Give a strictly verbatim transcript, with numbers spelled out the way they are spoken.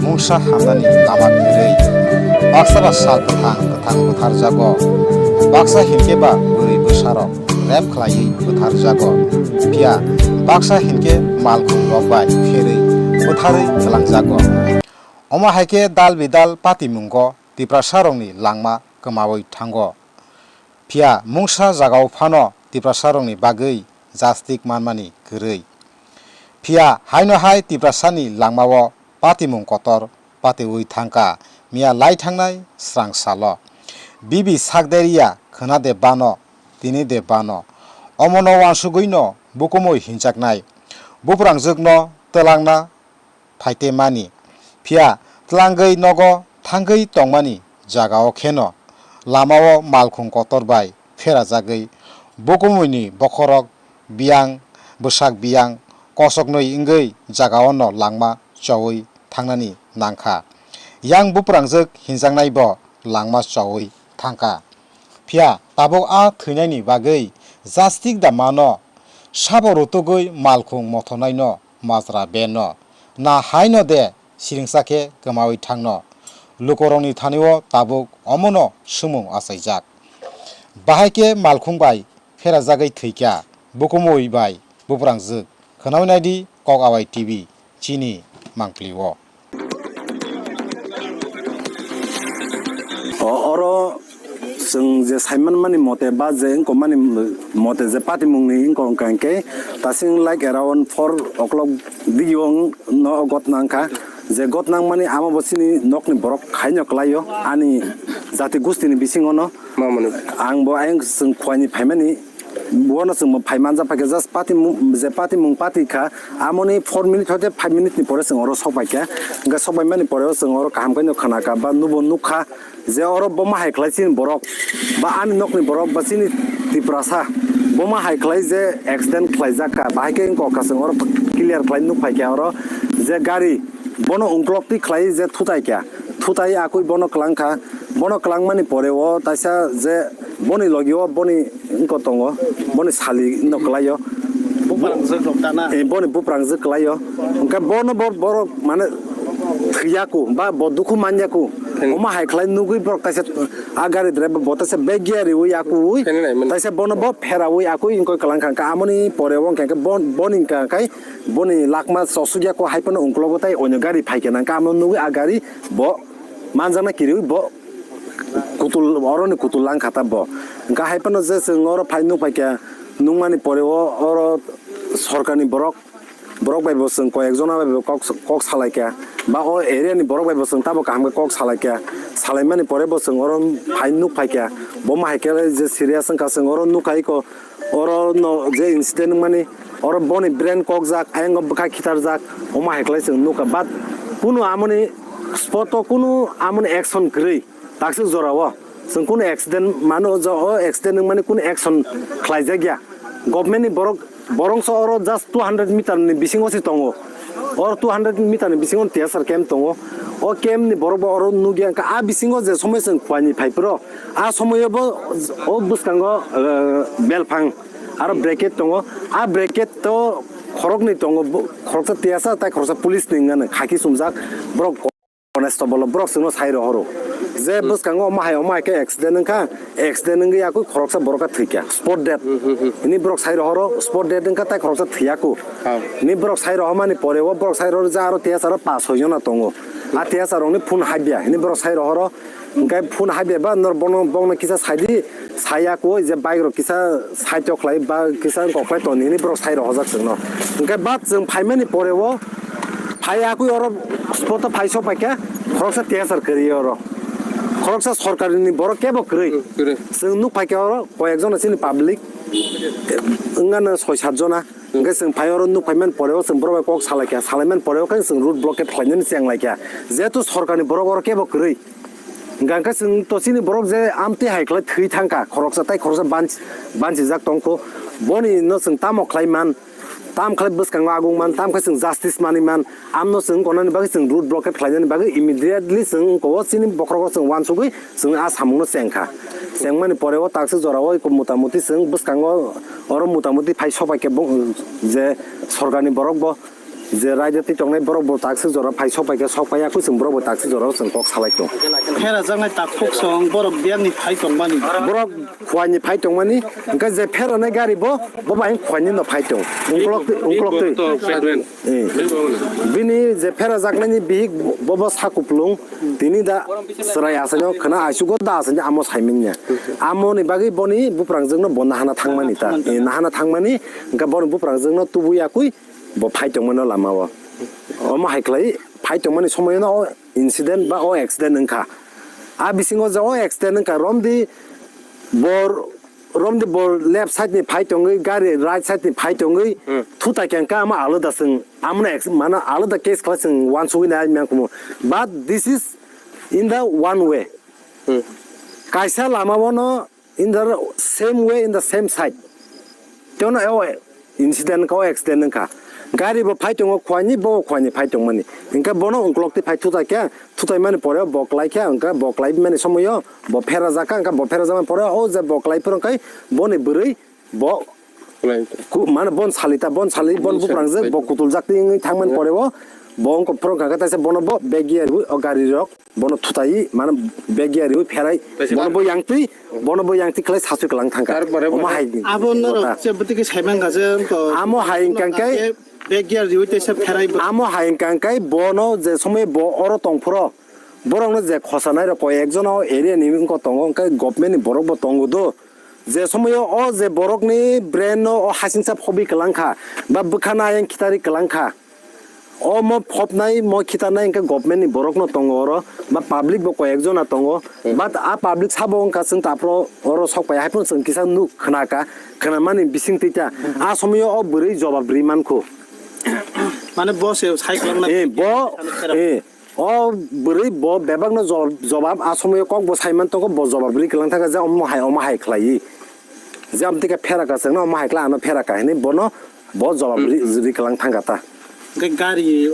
mungsa hamnani lama kwrwi. Baksa ba sal kwthang kwthang bwtharjago, baksa hinkhe ba bwrwi bwsarok rem khlaiwi bwtharjago. Phiya baksa hinkhe malkhung rok bai pherwi bwtharwi twlangjago. Omo hai khe dal bidal patimungo Tiprasarokni langma kwmawi thango. Phiya mungsa jagao phano Tiprasarokni bagwi jastik manmani kwrwi. Phiya haino hai Tiprasani langmao patimung kotor patiwi thangkha miya lai thangnai srang salo. Bibi sak de riya khwna de bano, tini de bano. Omono wansugwino bukumui hinjaknai. Buprangjwkno twlangna phaite mani. Phiya tlangwi nogo thangwi tongmani jagao kheno lamao malkhung kotor bai pherajagwi bukumuini bokhorok biyang, bwsak biyang kosoknwi wngwi jagaono langma chowi thangnani nangkha. Yang buprangjwk hinjaknaibo langma chowi thangkha. Phiya tabuk a thwinaini bagwi jastik da mano, sabo rutugwi malkhung mothonaino majra beno, na haino de siringsa khe kwmawi thangno. Lukurokni thanio tabuk omono swmung achaijak. Bahai khe malkhung bai pherajagwi thwikha, bukumui bai buprangjwk. Khwnawi naidi Kok Awai T V chini mangpli o. O-, oro chwng je saimanmani mote ba je wngkokmani mote je patimungni wngkok wngkha hwnkhe tasing like around four o'clock digio wng-, no gotna wngkha. Je gotna wngmani amo bo chini nokni borok haino kwlaio ani jati gustini bisingono. Mamani. Ang bo ayang chwng khuaini phaimani. Bono chwng bo phai manja paikha, just pati mung, je pati mung pati kha, amoni four minute hoite five minute ni pore chwng oro sok paikha. Hwnkhe sok paimani pore o chwng oro kaham khe no khna kha ba nubo nuk kha je oro boma hai khlai chini borok ba ani nokni borok ba chini Tiprasa boma hai khlai je accident khlai jak kha, bahai khe wng kok kha chwng oro clear khlai nuk paikha oro je gari bono ungklok twi khlai je thutai kha, thutai akui bono kwlang kha. Bono kwlangmani pore o taisa je boni logi o boni wngko tongo, boni sali no kwlai o. Buprangjwk rok da na? Eh, boni buprangjwk kwlai o. Hwnkhe bono bo-, borok mane thwiyaku ba bo dukhu manyaku. Hmm. Omo hai khlai nugwi borok taisa a gari driver bo taisa bag gear riwi yakuwi. Khaina naimani. Taisa bono bo pherawi akui wngkoi kwlang kha. Hwnkhe amoni pore o hwnkhe bon-, boni hwnkha khai boni lakma chosuk yaku hai phano ungklogo tai onyo gari phaikhe nangkha amo nugwi a gari bo manjakna kiriwi bo kutul, oroni kutul lang kha ta bo. Hwnkha hai phano je chwng oro phai nuk phaikha, nukmani pore o oro sorkarni borok, borok bai bo chwng koi ek jona bai bo kok, kok salaikha, ba o area ni borok bai bo chwng tabo kaham khe kok salaikha. Salaimani pore bo chwng oro phai nuk phaikha, bo ma hai khe je serious wngkha, chwng oro nukha iko. Oro no je incident wngmani, oro boni brain kokjak, ayang bwkha khitarjak, omo hai khlai chwng nukha. But kunu amoni spot o kunu amoni action kwrwi, takswk jora o chwng kunu accident mano, o accident wngmani kunu action khlaijak ya. Government ni borok, borok so oro just two hundred meter ni bisingo se tongo. Oro two hundred meter ni bisingo T S R camp tongo. O camp ni borok bo oro nukya, wngkha a bisingo je somoi chwng khuani phai phuru, a somoio bo o bwskango, eh, belphang aro bracket tongo. A bracket to khoroknwi tongo, bo-, khoroksa T S R tai khoroksa police ni wngmani khaki sumjak. Borok constable borok chwngno sai rohoro je bwskango omo hai omo hai khe accident wngkha, accident wngwi yakui khoroksa borok khe thwikha, spot death. Hini borok sai rohoro spot death wngkha tai khoroksa thwiyaku. Hini borok sai rohormani pore o borok sai rohoro je aro T S R o pass soi jona tongo. A T S R rokni phone habya hini borok sai rohoro. Hwnkhe phone habya ba nor bono, bongno kisa saidi, saiya koi je bike rok kisa side o khlai ba kisa wngkok khlai toni hini borok sai rohorjak chwngno. Hwnkhe ba chwng phaimani pore o phai akui oro spot o phai sok paikha, khoroksa T S R kwrwi oro. Khoroksa sorkarini borok kebo kwrwi. Kwrwi. Chwng nuk paikha oro koi ek jona chini public, wngano soi sat jona. Hwnkhe chwng phai oro nuk phaimani pore o chwng borok bai kok salaikha, salaimani pore o khe chwng road blockade khlainani chenglaikha. Jehetu sorkarni borok oro kebo kwrwi. Hwnkha khe chwng to chini borok je amtwi hai khlai thwi thangkha, khoroksa tai khoroksa banch-, banchijak tongkho. Boni no chwng tamo khlai man, tam khlai bwskango agong man, tam khe chwng justice manwi man, amno chwng konani bagwi chwng road blockade khlainani bagwi immediately chwng ko chini bokhorogo chwng uansugwi chwng a samungno chengkha. Chengmani pore o takswk jora o eko motamuti chwng bwskango oro motamuti phai sobai khe bo-, je sorkarni borok bo je raida twi tongnai borok bo takswk jora phai sok pai khe sok pai ya khe chwng borok bo takswk jora chwng kok salai tong. Phera jaknai takhuk song borok biyang ni phai tong mani. Borok khwai ni phai tong mani, hwnkhe je phera nai gari bo, bo bai khwai ni no phai tong. Ungkolok twi, ungkolok twi. Eh. Bini je phera jaknai ni bihik bo, bo sa kuplung. Tini da chwrai achaino khwna aisugo da achaino amo saimin ya. Amo ni bagwi boni buprang jwkno bo nahana thangmani ta. Eh, nahana thangmani, hwnkhe boni buprang jwkno tubu yakwi bo phai tongmano lama o. Omo hai khlai phai tongmani somoyono o incident ba o accident wngkha. A bisingo je o accident wngkha, romdi bor, romdi bor left side ni phai tongwi, gari right side ni phai tongwi, hmm, thutai khe wngkha, ama alada chwng, amno ex-, mano alada case khlai chwng wansugwi nai mangkumo. But this is in the one way. Hmm. Kaisa lama bono in the same way, in the same side. Teno o incident ka, o accident wngkha. Gari bo phai tongo khwani, bo khwani phai tongmani. Hwnkhe bono ungkolok twi phai thutai khe, thutai mani pore bo klai khe, hwnkhe bo klai mani somoyo bo phera jakha, hwnkhe bo phera jakmani pore o je bo klai phuru khe boni bwrwi bo ku-, mane bon salita, bon sali, bon buprang je bo kutul jak twi wngwi thangmani pore o bo ungkok phuru kha khe taisa bono bo bag gear o gari rok. Bono thutai, mane bag gear riwi pherai. Bono bo yang twi, bono bo yang twi khlai sasui klang thangkha. Omo hai. Abo norok je bwtwi khe saimang kha je, amo hai wngkha khe bag gear riwi teisa pherai bo. Amo hai wngkha khe bono je somoi bo oro tong phuru, borokno je khosa nai rok koi ekjon o area ni wngkha tongo, hwnkhe government ni borok bo tongo do. Je somoi o je borok ni brain no o hasingsa phobi klang kha, ba bwkha na ayang khitari klang kha. Omo phopnai, mo khitanai hwnkhe government ni borok no tongo oro, ba public bo koi ekjona tongo, but a public sabo wngkha chwng taphro oro sok pai, haiphano chwng kisa nuk khna ka, khna mani bising twi ta, a somoyo o bwrwi jobab ri mankho. Mane bo se sai khwlangna. Eh, bo, eh, o bwrwi bo bebak no jobab, jobab a somoyo kok bo sai man tongo, bo jobab ri kwlang thangkha je omo hai, omo hai khlai. Je amtwi khe phera ka chwngno omo hai khlai ano phera ka hinwi bono bo jobab ri, ri kwlang thangkha ta. Hwnkhe gari